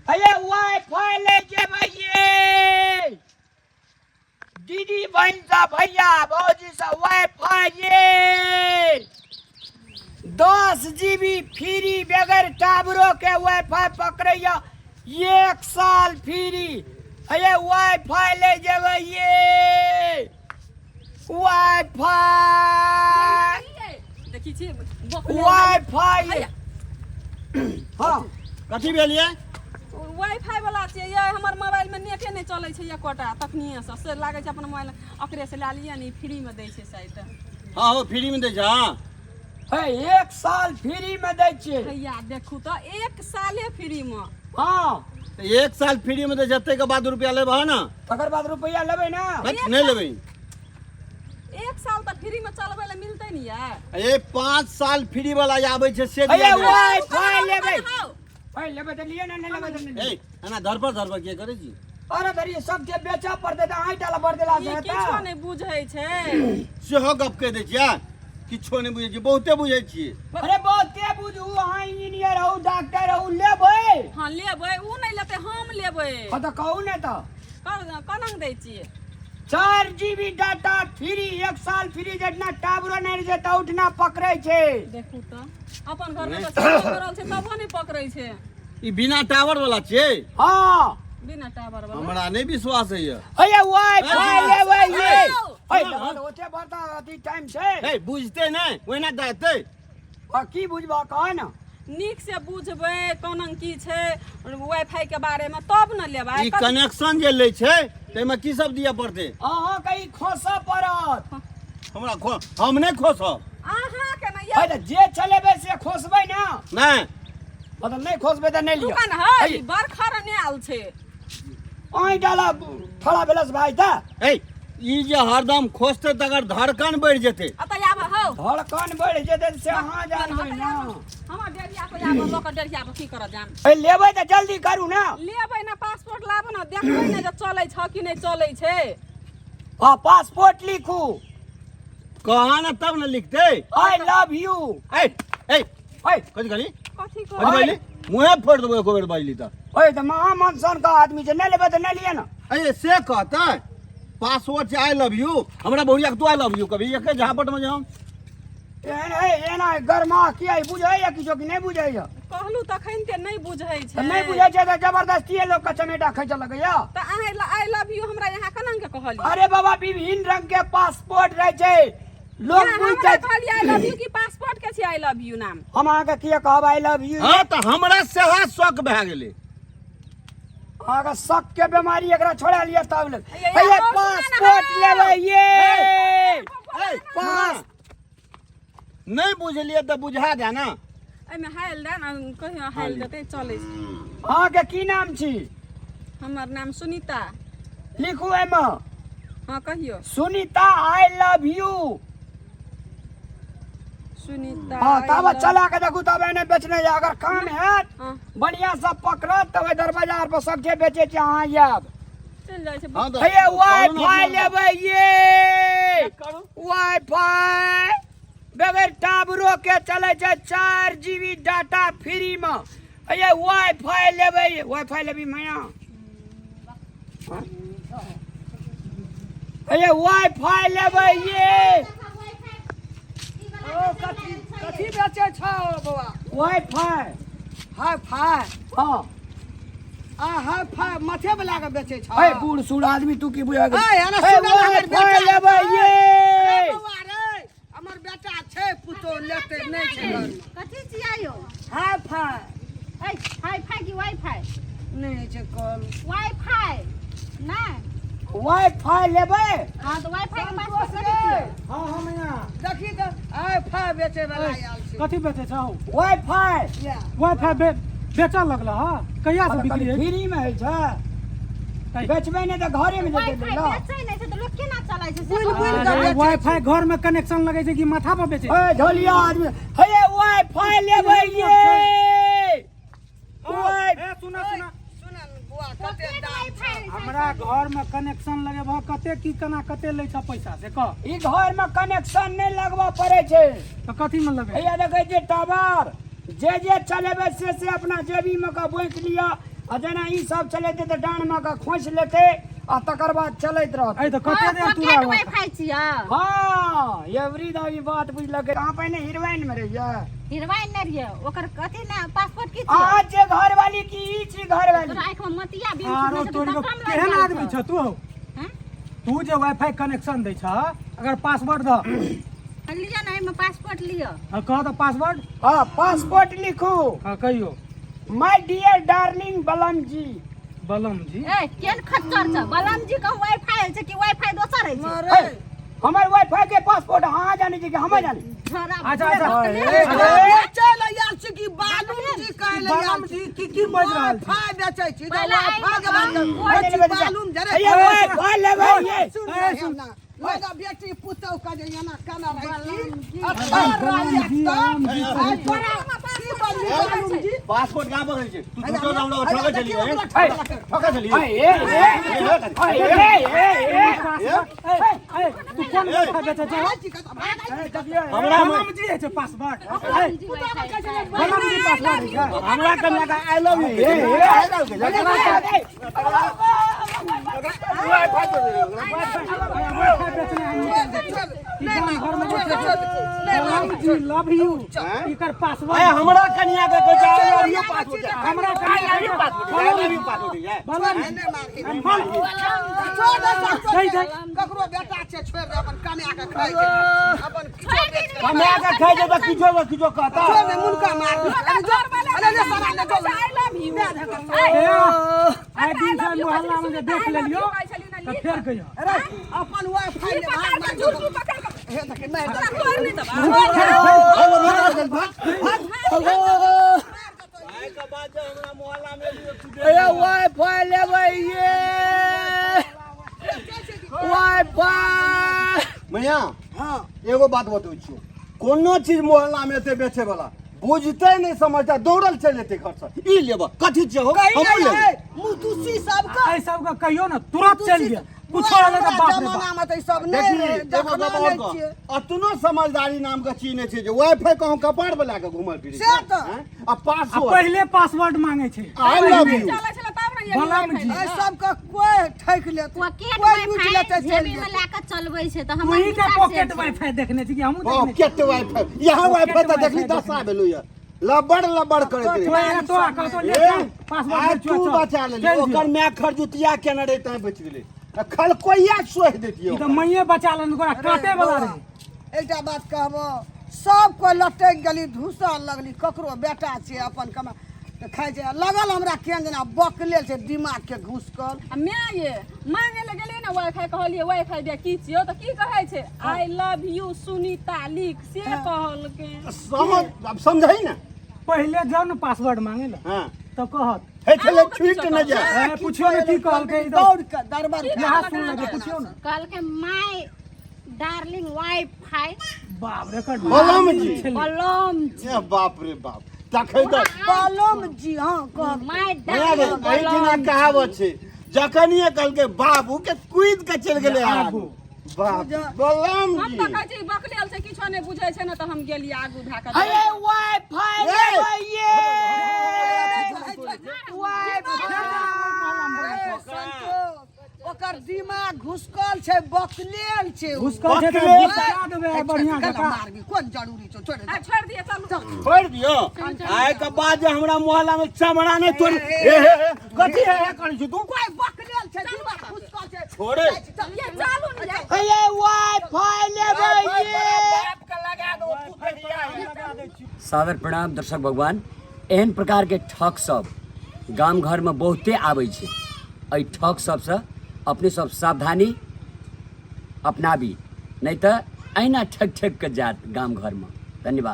अरे वाईफाई ले जेबै ये दीदी बहन सब भैया भौजी सब वाईफाई ये 10 जीबी फ्री, बगैर टावरो के वाईफाई पकड़ैया, एक साल फ्री। अरे वाईफाई ले जेबै ये वाईफाई। देखी छी। वाईफाई, हाँ। कथी भेल ये? वाईफाई वाला छियै ये। हमर मोबाइल में नेटे नहि चलै छै एकोटा तखनिए से। से लागै छै अपन मोबाइल ओकरे से लए लिअ ने, फ्री में दै छै शायद। हाँ हो, फ्री में दै छै, हाँ। हे, एक साल फ्री में दै छियै। भैया, देखू तऽ, एक साले फ्री में। हाँ। तऽ एक साल फ्री में दै छै, ताहिके बाद रुपया लेबह ने? तकर बाद रुपैआ लेबै ने। हट, नहि लेबै। एक साल तऽ फ्री में चलबै लए मिलतै ने ये। ए, 5 साल फ्री वाला आबै छै से अरे दिया देबै। वाईफाई लेबै। हौ। है, लेबै तऽ लिअ ने, नहि लेबै तऽ नहि ए, लिअ। एना धरपर धरपर के करै छी? अरे धरिये, सबके बेचऽ पड़तै तऽ अहीं टा लए बदला ई से किछो हेतै? नहि बुझै छै। सेहो गप कहि दै छियै, किछो नहि बुझै छियै, बहुते बुझै छियै। अरे बहुते बुझू, अहाँ इंजीनियर हो, डॉक्टर हो, लेबै? हँ, लेबै। उ नहि लेतै, हम लेबै। हँ, तऽ कहू ने तऽ। कोना दै छियै? 4 जीबी डाटा फ्री, एक साल फ्री। जितना टावरो नहि रहै छै तऽ उठना पकड़ै छै। देखू तऽ, अपन घर में तऽ सेहो करल छै, तबो नहि पकड़ै छै। ई बिना टावर वाला छियै? हाँ। बिना टावर वाला। हमरा नहि विश्वास होइए। अरे वाईफाई लेबै ये। हौ। अरे ओते बड़का अथी टाइम छै? हे, बुझते नहि, ओहिना देतै। आ की बुझबा, कह ने। नीक से बुझबै कोना की छै वाईफाई के बारे में, तब ने लेबै। ई कनेक्शन जे लै छै, ताहिमे की सब दिअ पड़तै? अहाँके ई खोसऽ पड़त। हमरा खो, हम नहि खोसब। अहाँके ने है तऽ जे चलेबै से खोसबै ने। नहि। मतलब नहि खोसबै तऽ नहि लिअ। दुकान है बड़ खरने आयल छै। अहीं डाला ठड़ा भेलस भाई तऽ। ए, ई जे हरदम खोसतै तकर धड़कन बढ़ि जेतै। अतऽ आब हौ। धड़कन बढ़ि जेतै से अहाँ जानबै ने। हमर डेढ़िया पर आब लऽ कऽ, डेढ़िया पर की करऽ जाम? ए, लेबै तऽ जल्दी करू ने। लेबै ने, पासपोर्ट लाबू ने, देखबै ने जे चलै छ कि नहि चलै छै। हाँ, पासपोर्ट लिखू। कहा ने, तब ने लिखतै। I love you. ए ए। ए। कथी कहली? कथी कथी कह? बाजली? मुँहे फोड़ि देबो एको बेर बाजली तऽ। ओए, तऽ महामनसन का आदमी छै, नहि लेबै तऽ नहि लिअ ने। अरे, से कहतै पासवर्ड छै I love you. हमरा बहुरिया के तू I love you कभी एके झापट में जे हम एहन है, एना गरमा किया बुझैया किछो कि नहि बुझैया? कहलू तखन ते नहि बुझै छै। तऽ नहि बुझै छै तऽ जबरदस्ती लोक के चमेटा खैचऽ लगैया। तऽ अहाँ I love you हमरा यहाँ केना के कहलियै? अरे बाबा, विभिन्न रंग के पासपोर्ट रहै छै, लोग यहाँ बुझतै। हमरा कहलियै I love you कि पासपोर्ट के छै I love you नाम? हम अहाँके किया कहब I love you? हँ, तऽ हमरा सेहा शौक भए गेलै। अहाँके शक के बीमारी, एकरा छोड़ा लिअ तब ले। ये हे, और सुना ना। पासपोर्ट हौ। लेबै ये। ए, पास नहि बुझलियै तऽ बुझा दे ने। एहिमे हाइल दे ने, कहियो हाइल देतै, चलै छै। अहाँके की नाम छी? हमर नाम सुनीता। लिखू एहिमे। हँ, कहियो। Sunita I love you. Sunita. हाँ, I तब love- चला के देखू, तब एने बेचने जा। अगर काम हैत, हाँ। बढ़िया से पकड़त, तब एहि दरवाजा पर सबके बेचे छी, अहाँ आयब। चलि जाइ छै। हँ तऽ हे, करू ने वाईफाई अपना। लेबै ये, वाईफाई बगैर टावरो के चलै छै, 4 जीबी डाटा फ्री में। ये वाईफाई लेबै, वाईफाई लेबी मैया? हाँ? ये वाईफाई लेबै ये। ओ, कथी कथी बेचै छौ बौआ? वाईफाई। Hi fi? हाँ। आ हाई फाई माथे वाला के बेचै छौ? हे बूढ़ सूढ़ आदमी, तू की बुझा? ए, एना सुनल हमर वाईफाई बेटा लेबै ये। ए बौआ रे, हमर बेटा छै, पुतोह लेतै नहि छै घरमे। कथी छियै यौ? Hi fi. ऐ, हाई फाई की वाई फाई? नहि होइ छै कॉल। वाई फाई नहि? वाईफाई लेबै। हाँ, तऽ वाई फाई के पास कथी छियै? हाँ हाँ मैया। देखी तऽ, हाई फाई बेचै वाला आयल छै। कथी बेचै छौ? वाईफाई। या। वाईफाई बेचऽ लगल हँ? कहिया से बिक्री होइ? फ्री में होइ छै, बेचबै नहि तऽ घरे में वाई जेतै फाई ल। बेचै नहि छै तऽ लोक केना चलै छै से बुलि कहू। बुलि कऽ अरे बेचै छै। वाईफाई घर में कनेक्शन लगै छै कि माथा पर बेचै छै? ए ढोलिया आदमी, हे वाईफाई लेबै ये। वाई ए, सुना सुना। सुन बौआ, कते पॉकेट दाम वाई छै? फाई। हमरा घर में कनेक्शन लगेबह, कते की केना कते लै छ पैसा से कह। ई घर में कनेक्शन नहि लगबऽ पड़ै छै। तऽ कथी में लगै? हैया देखै छियै टावर, जे जे चलेबै से से अपना जेबी में कऽ बोकि लिअ। आ जेना ई सब चलेतै तऽ डाँड़ मे कऽ खोसि लेतै आ तकर बाद चलैत रहत। ऐ तऽ कते देर तू पॉकेट वाईफाई छियै। हँ, एवरी दा ई बात बुझलकै। अहाँ पहिने हीरोइन मे रहियै? हीरोइन नहि रहियै, ओकर कथी ने पासपोर्ट की छियै? अहाँ छियै घरवाली की ई छी घरवाली? तोरा आँखि मे मोतिया बिंद आरो छुटने छौ तोरी तऽ के कम लागि केहन गेल आदमी छौ। छ तू हौ? हँ? तू जे वाईफाई कनेक्शन दै छ, अगर पासवर्ड दह। लिअ ने, एहिमे पासपोर्ट लिअ। हाँ, कह तऽ पासवर्ड। हाँ, पासपोर्ट लिखू। हाँ, कहियो। माय डियर डार्लिंग बलम जी। बलम जी। ए, केहन खच्चर छ बलम जी? कहूँ वाईफाई छै कि वाईफाई दोसर है छै? मरे। हमर वाईफाई के पासपोर्ट अहाँ जानै छी कि हमे जानी? झोरा। अच्छा, अच्छा। बेचै लए आयल छी कि बालू जी कहै लए आयल बलम छी? जी की की बाजि रहल छी? वाईफाई बेचै छी तऽ पहिले वाईफाई के बात आइ करै छी, बालूम जरे। अये वाईफाई लेबै ये। सुन ए, रे, सुन। ना लगा बेटी पुतौ का जे एना केना रहै छी बलम जी, बलम जी। बालूम जी। पासपोर्ट कहाँ पकड़ै छै तू? झूठो नाम लगा ठकै छलियै, ठकै छलियै। ए ए ए ए ए। ए, ए, तू कोन वाईफाई बेचै छ? हमरा बलम जी है छै पासवर्ड। ए, बलम जी पासवर्ड है छै। हमरा कन्या का I love you, I love you. Wifi बेचने हम निकल जाइ छी। ई गाम घर में बेचै छै। बलम जी लव यू, एकर पासवर्ड। ए, हमरा कन्या के कहै छै I love you password. हमरा I love you password, I love you password. बलम जी दे दे। ककरो बेटा छै, छोड़ि दे, अपन कमा के खाइ छै, अपन किछो बेच के। कमा के खाइ छै तऽ किछो ने किछो कहता। छोड़ि दे, मुनका मार दे। अरे जो, अरे ले सारा ले जो। I love you. दे दे। ए, आइ दिन से मोहल्ला में जे देख लेलियो तऽ फेर कहियो। अरे अपन वाईफाई ले भाग, मार झुरकी पकड़ के हे देख, मार दे। तोड़ नहीं दबा। अये वाईफाई लेबै ये, वाईफाई। मैया। हाँ। एगो बात बतबै छियौ, कोनो चीज मोहल्ला में एते बेचे वाला बुझते नहीं समझता, दौड़ल चलि जेतै घर से। ई लेबऽ कथी छियै हो? कही हमहूँ नहीं लेबै। है मुतुसी सबके। एहि सबके कहियो ने तुरंत चलि गेल, कुछो रहलै तऽ बाप रे बाप। जमाना में तऽ ई सब नहि देखी, रहै, एगो देखना गप और नहि कह। छियै। अतनो समझदारी नाम के चीज नहि छै जे वाईफाई कहूँ कपार पर लए के घूमल फिरै से छै, तऽ। आँय? आ आ पासवर्ड पहिले पासवर्ड मांगे छै। I love you. चलै छलै तब ने ये बलम जी। एहि सबके कोई ठकि लेतै, पॉकेट कोई लूटि वाईफाई लेतै, चलि जेबी में जेतै। लए कऽ चलबै छै तऽ हमर तू ही के हिसाब से पॉकेट छै। वाईफाई देखने छी कि हमहूँ देखने छी? पॉकेट वाईफाई, यहाँ वाईफाई तऽ देखली दशा भेलौ ये, लबड़ लबड़ करैत तो रहे। एना तो कहतो ले ए, चल, पासवर्ड आइ ले तू चल, बचा लेली। चल ओकर जियो। My खरजुतिया केने रहे तैं बचि गेलै, आ खलकोइया सोहि दैतियै। ई तऽ मैये बचा लेने, ओकरा काटे वाला रहे। एकटा बात कहबो, सब कोई लटकि गेली, धूसऽ लगली। ककरो बेटा छै, अपन कमा तऽ खाइ छै। लगल हमरा केहन जेना बकलेल छै, दिमाग के घुसकल। आ माय ये मांगे लए गेलियै ने वाईफाई, कहलियै वाईफाई दे की छियौ, तऽ की कहै छै? I love you Sunita लिख, से कहलकै। समझ आब समझै ने। पहिले जाउ ने पासवर्ड मांगे ले। हाँ। तऽ कहत हे छलै छुटि नहि जाय। ए, पुछियो ने की कहलकै ई तऽ। दौड़ के दरबार। यहाँ सुन ले, पुछियो ने। कहलकै माय डार्लिंग वाईफाई। बाप रे, एकर बलम जी। छलै। बलम जी। ए बाप रे बाप, तखन तऽ बलम जी, हाँ कह। माय भैया रे, डार्लिंग एहिठिना बलम। कहावत छै, जखनिये कहलकै बाबू के कूदि के चलि गेलै आगू। बाप बलम हम जी। तऽ कहै छी बकलेल छै, किछो नहि बुझै छै ने, तऽ हम गेलियै आगू भए कऽ। अये वाईफाई ए! लेबै ये, वाईफाई। संतोष, ओकर दिमाग घुसकल छै, बकलेल छै ओ। घुसकल छै तऽ बकलेल। घुसा देबै आइ बढ़िआँ गला जकाँ। मारबी, कोन जरूरी छौ? छोड़ दे। आ छोड़ि दिअ, चलू। छोड़ि दियौ, आइ के बाद जे हमरा मोहल्ला में चमड़ा नहि तोड़। हे हे हे, कथी हे हे करै छी तू? कोई बकलेल छै, दिमाग घुसकल छै। छोड़े। जाइ छी, चल। ये चलू ने ये। अये वाईफाई लेबै ये। सादर प्रणाम दर्शक भगवान। एहन प्रकारके ठग सब गाम घरमे बहुते आबै छै। एहि ठग सबसँ अपने सब सावधानी अपनाबी, नहि तऽ अहिना ठकि ठकि कऽ जायत गाम घरमे। धन्यवाद।